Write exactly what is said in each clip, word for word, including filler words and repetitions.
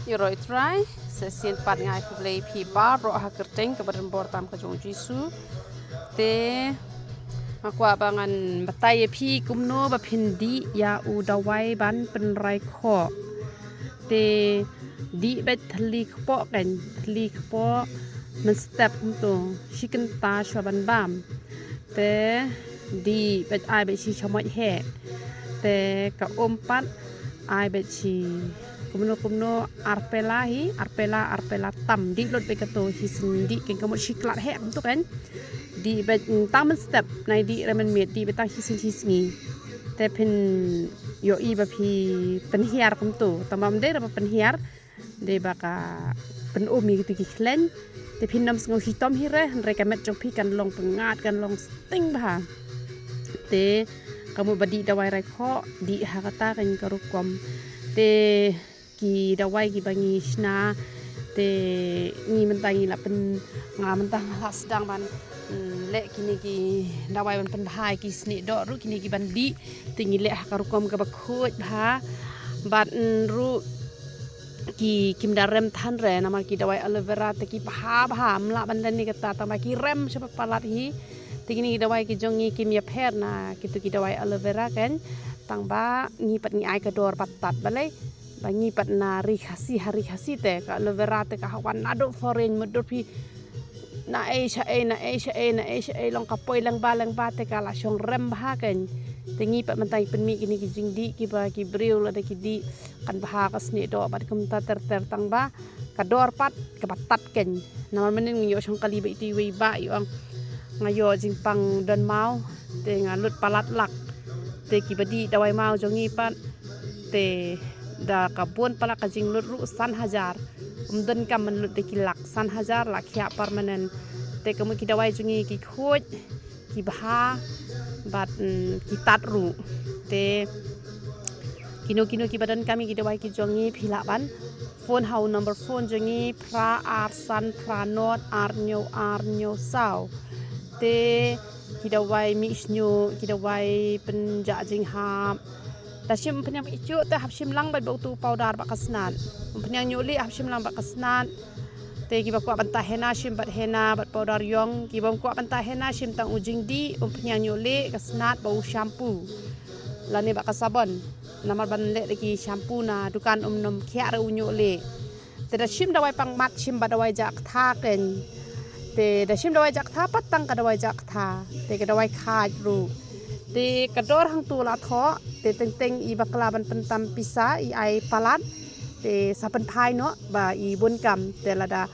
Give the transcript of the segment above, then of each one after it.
Ïaroh Trai, sa shisien pat nga ai khublei phi baroh ha kyrteng kaba donbor tam ka jong u Jisu. Te nga kwah ba ngan batai ïa phi kumno ba phin dih ïa u dawai ban pynrai khoh. Te dih beit thylli kpoh kan, thylli kpoh mynstep kumto, shi kynta shuwa ban bam. Te dih beit, ai beit shi shamoit heh. Te ka um pat ai beit shi kumno kumno ar pela hi, ar pela, ar pela tam. Dih lut beit kato, shisien dih kan ka mut shi klat heh kumto kan. Dih beit, mm, tang mynstep, nai dih re mynmiet, dih beit tang shisien shi sngi. Te phin ïohi ba phi pynhiar kumto. Tang ba ym dei re ba pynhiar, dei ba ka pyn-um ïa kito ki khleiñ. Te phin nym sngew shitom hi re, hynrei ka met jong phi kan long pyngngad, kan long sting bha. Te ka mut ba dih dawai rai khoh, dih ha kata kan ka rukom. Te ki dawai kiba ngi shna, te ngi mynta ngi la pyn, nga mynta nga la sdang ban, mm, leh kine ki dawai ban pynbha ïa ki snieh doh ruh, kine ki ban dih. Te ngi leh ha ka rukom kaba khuid bha. Bad, mm, ruh ki kim da rem than re, namar ki dawai aloe vera te ki bha bha, ym lah ban leh ne kata, tang ba ki rem sha palat hi. Te kine ki dawai ki jong ngi kim ïapher na kito ki dawai aloe vera kan, tang ba ngi pat ngi ai ka dor ba tad balei ba ngi pat na ri Khasi ha ri Khasi te ka aloe vera te ka hap wan naduh foreign, mutdur phi na ei sha ei, na ei sha ei, na ei sha ei, long ka poi lyngba lyngba te ka la shong rem bha kan. Te ngi pat mynta ngi pynmih kine ki jingdih kiba ki briew lada ki dih kan bha ka snieh doh bad kumta ter ter, tang ba ka dor pat kaba tad kan. Namar mynnin ngi ïoh shong kali bad iti iwei ba ïoh nga ïoh jingpang don maw, te nga lut palat lak. Te kiba dih dawai maw jong ngi pat, te da ka bun palat ka jinglut ruh san hajar. Ym donkam ban lut da ki lak, san hajar la khiah permanent. Te ka mut ki dawai jong ngi ki khuid, ki bha, bad, mm, ki tad ruh. Te kino kino kiba donkam ïa ki dawai ki jong ngi phi lah ban phone ha u number phone jong ngi, phra ar san phra nod ar hynñiew ar hynñiew saw. Te ki dawai mih shñiuh, ki dawai pynjah jinghap. Da shim pynïang mih shñiuh te hap shim lang bad ba utu u powder bad ka snat. Pynïang ñiuh lieh hap shim lang bad ka snat. Te kiba kwah ban tah henna shim bad henna bad powder ïong. Kiba ym kwah ban tah henna shim tang u jingdih, pynïang ñiuh lieh, ka snat bad u shampoo. Lane bad ka sabon. Namar ban leh da ki shampoo na dukan ym nym khiah re u ñiuh lieh. Te da shim dawai pang mat shim bad dawai jah ktha kan. Te da shim dawai jah ktha pat tang ka dawai jah ktha. Te ka dawai khaid ruh. Te ka dor hangto la thoh, te teng teng i bakla ban pyntam pisa, i ai palat. Te sa pynphai noh ba i bun kam, te lada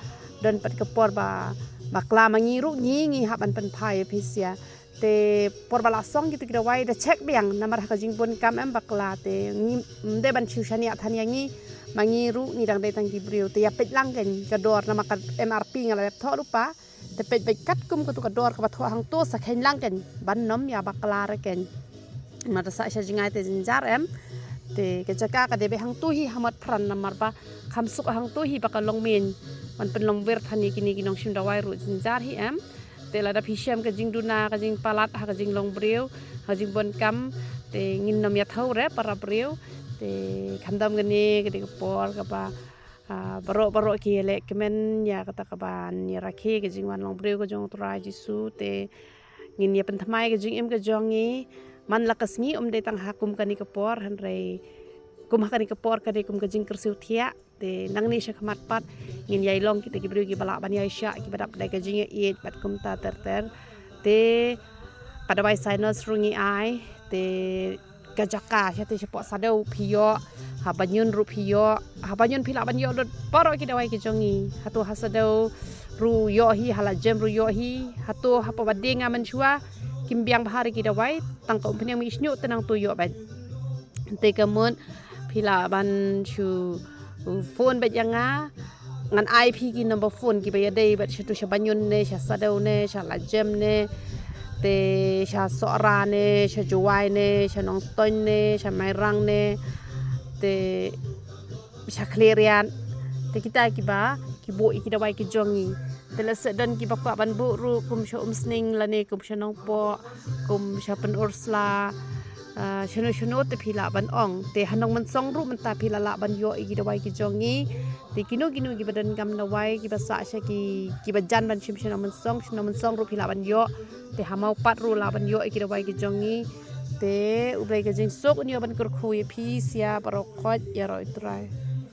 don pat ka por ba bakla ma ngi ruh ngi ngi hap ban pynphai ïa pisa. Te por ba la song kito ki dawai da check biang, namar ha ka jingbun kam em bakla, te ngi ym dei ban shu shaniah than ïa ngi, ma ngi ruh ngi dang dei tang ki briew. Te ïa peit lang kan ka dor, namar ka M R P nga la dep thoh lypa. Te peit beit katkum katu ka dor kaba thoh hangto, sa kheiñ lang kan ban nym ïa bakla re kan. Namar da sah sha jngai te jynjar em. Te ka jaka ka dei beit hangto hi ha Motphran, namar ba kham suk hangto hi ba ka long miej. Ban pynlong wir than ïa kine ki nongshim dawai ruh jynjar hi em. Te lada phi shem ka jingduna, ka jingpalat ha ka jinglong briew, ha ka jingbun kam, te ngin nym ïathuh re para briew. Te khamtam kane ka dei ka por kaba, ah, baroh baroh ki ïaleh kmen ïa kata kaban ïarakhe ka jingwan long briew ka jong U Trai Jisu. Te ngin ïa pynthymmai ka jingim ka jong ngi man la ka sngi, ym dei tang ha kum kane ka por, hynrei kum ha kane ka por ka dei kum ka jingkyrsiew thiah. Te nangne sha khmat pat ngin ïai long kita ki briew kiba lah ban ïaishah, kiba dap dei ka jingïaieit bad kumta ter ter. Te ka dawai sinus ruh ngi ai, te ka jaka sha te shapoh Saddew phi ïoh, ha Banyun ruh phi ïoh, ha Banyun phi lah ban ïoh lut baroh ki dawai ki jong ngi. Hato ha Saddew ruh ïoh hi, ha Lajem ruh ïoh hi, hato hapoh Badieng nga mynshuwa kim biang bha re ki dawai, tang ka umpynïang mih shñiuh te nangto ïoh beit. Te ka mut phi lah ban shu phone beit ïa nga. Ngan ai phi ki number phone kiba ïadei bad shato sha Banyun ne, sha Saddew ne, sha Lajem ne, te sha Sohra ne, sha Jowai ne, sha Nongstoiñ ne, sha Mairang ne, te sha Khliehriat. Te kita kiba ki buh ïa ki dawai ki jong ngi. Te lehse don kiba kwah ban buh ruh kum sha Umsning lane kum sha Nongpoh, kum sha Pynursla, Ah, shano shano te phi lah ban ong. Te ha Nongmynsong ruh mynta phi la lah ban ïoh ïa ki dawai ki jong ngi. Te kino kino kiba donkam dawai, kiba sah sha ki, kiba jan ban shim sha Nongmynsong, sha Nongmynsong ruh phi lah ban ïoh. Te ha Mawpat ruh lah ban ïoh ïa ki dawai ki jong ngi. Te U Blei ka jingsuk un ïoh ban kyrkhu ïa phi, sia baroh khoit, ïaroh ïa U Trai.